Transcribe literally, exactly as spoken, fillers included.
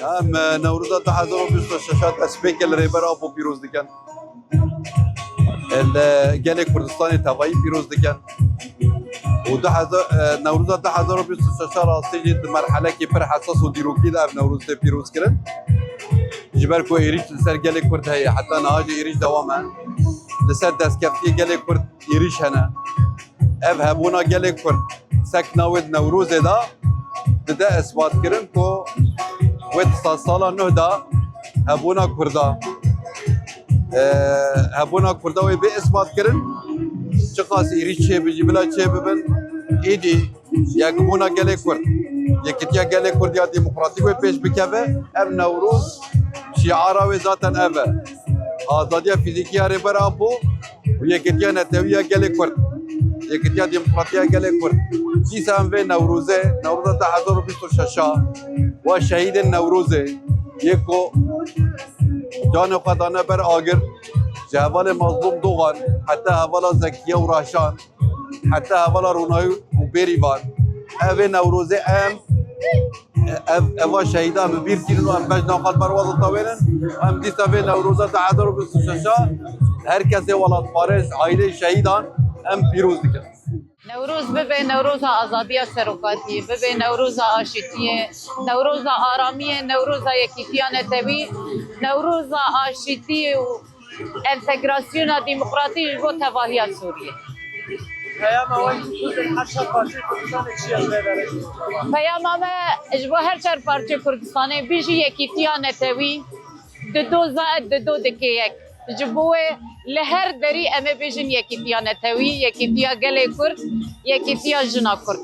Em e, Newroza du hezar û bîst û şeş a destpêkê li Rêber Apo pîroz dikin. E, li gelê Kurdistanê tevayî pîroz dikin. Û du hezar, e, Newroza du hezar û bîst û şeş a rastî jî di merhelekî pir hesas û dîrokî de ev Newroz tê pîroz kirin. Ji ber ku êrîş li ser gelê Kurd heye, heta niha jî êrîş dewam e. Li ser destkeftiyê gelê Kurd êrîş hene. Ev hebûna gelê Kurd sekna wê di Newrozê de dide isbatkirin ku wê di sedsala nuh de hebûna Kurda, e, hebûna Kurda wê bê isbatkirin. Çiqas êrîş çêbin jî bila çêbibin, êdî yekbûna gelê Kurd, yekîtiya gelê Kurd ya demokratîk wê pêş bikeve. Ev Newroz şiara wê zaten ev e. Azadiya fîzîkî ya Rêber Apo û yekîtiya netewî ya gelê Kurd, yekîtiya demokratî ya gelê Kurd. Dîsa em vê Newrozê, Newroza du hezar û bîst û şeş a, wa şehîdên Newrozê, yê ku canê xwe dane ber agir, ji hevalê Mazlûm Dogan heta hevala Zekiye û Raşan, heta hevala Ronayî û Bêrîvan. Ev ê Newrozê em, ev, eva şehîdan bi bîr tînin û em bejna xwe li ber wan ditawênin. Em dîsa vê Newroza du hezar û bîst û şeş a her kesê welatparêz, aîleyê şehîdan em pîroz dikin. Newroz bibe Newroza azadiya serokatiyê, bibe Newroza aşîtiyê, Newroza aramiyê, Newroza yekîtiya netewî, Newroza aşîtiyê û entegrasyona demokratî ji bo tevahiya Sûriyê. Peyama we ji Kurdên her çar parçeyê Kurdistanê çi ye ji vê derê? Peyama me ji bo her çar parçeyê Kurdistanê, bijî yekîtiya netewî, di do zad, di do dikê yek. Ji bo wê li her derî em ê bêjin yekîtiya netewî, yekîtiya gelê Kurd, yekîtiya jina Kurd.